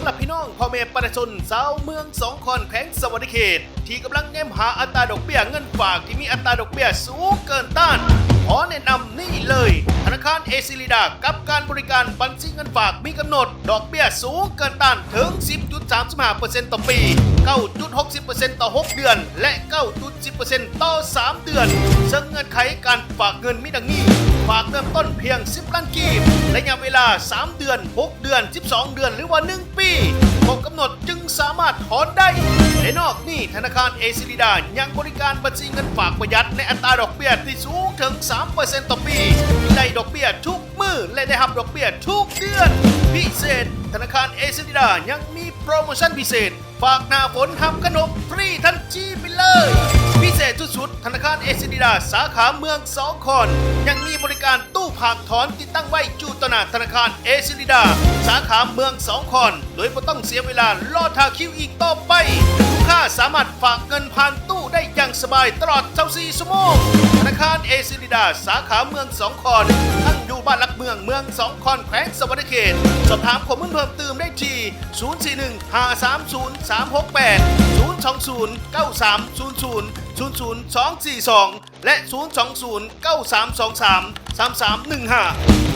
ຕະພີ່ນ້ອງພໍ່ແມ່ປະຊາຊົນຊາວເມືອງສອງຄອນ ແຂວງສະຫວັນນະເຂດ ທີ່ກຳລັງແນມຫາອັດຕາດອກເບ້ຍເງິນຝາກທີ່ມີອັດຕາດອກເບ້ຍສູງເກີນຕ້ານ, ຂໍແນະນຳນີ້ເລີຍ, ທະນາຄານເອຊີລີດາ ກັບການບໍລິການບັນຊີເງິນຝາກມີກຳນົດດອກເບ້ຍສູງເກີນຕ້ານເຖິງ ສິບຈຸດສາມສິບຫ້າເປີເຊັນຕໍ່ປີ, ເກົ້າຈຸດຫົກສິບເປີເຊັນຕໍ່ຫົກເດືອນ ແລະ ເກົ້າຈຸດສິບເປີເຊັນຕໍ່ສາມເດືອນ, ເຊິ່ງເງື່ອນໄຂການຝາກເງິນມີດັ່ງນີ້, ຝາກເລີ່ມຕົ້ນພຽງ ສິບລ້ານກີບ, ໄລຍະເວລາ ສາມເດືອນ, ຫົກເດືອນ, ສິບສອງເດືອນ ຫຼືວ່າ ໜຶ່ງປີ, ຄອບກຳນົດຈຶ່ງສາມາດຖອນໄດ້. ແລະ ນອກນີ້, ທະນາຄານເອຊີລີດາ ຍັງບໍລິການບັນຊີເງິນຝາກປະຢັດ ໃນອັດຕາດອກເບ້ຍທີ່ສູງເຖິງ ສາມເປີເຊັນຕໍ່ປີ, ໄດ້ດອກເບ້ຍທຸກມື້ ແລະ ໄດ້ຮັບດອກເບ້ຍທຸກເດືອນ. ພິເສດ, ທະນາຄານເອຊີລີດາ ຍັງມີໂປຣໂມຊັນພິເສດ ຝາກໜ້າຝົນຮັບຄັນຫົກຟຣີທັນທີໄປເລີຍ. ພິເສດສຸດໆ, ທະນາຄານເອຊີລີດາ ສາຂາເມືອງສອງຄອນ ຍັງມີບໍລິການຕູ້ຝາກຖອນຕິດຕັ້ງໄວ້ຢູ່ຕໍ່ໜ້າທະນາຄານເອຊີລີດາ ສາຂາເມືອງສອງຄອນ ໂດຍບໍ່ຕ້ອງເສຍເວລາລໍຖ້າຄິວອີກຕໍ່ໄປ. ລູກຄ້າສາມາດຝາກເງິນຜ່ານຕູ້ໄດ້ຢ່າງສະບາຍຕະຫຼອດຊາວສີ່ຊົ່ວໂມງ. ທະນາຄານເອຊີລີດາ ສາຂາເມືອງສອງຄອນ ຕັ້ງຢູ່ບ້ານຫຼັກເມືອງ ເມືອງສອງຄອນ ແຂວງສະຫວັນນະເຂດ. ສອບຖາມຂໍ້ມູນເພີ່ມຕື່ມໄດ້ທີ່ ສູນສີ່ໜຶ່ງ ຫ້າສາມສູນ ສາມຫົກແປດ, ສູນສອງສູນ ເກົ້າສາມສູນສູນ ສູນສູນສອງສີ່ສອງ ແລະ ສູນສອງສູນ ເກົ້າສາມສອງສາມ ສາມສາມໜຶ່ງຫ້າ.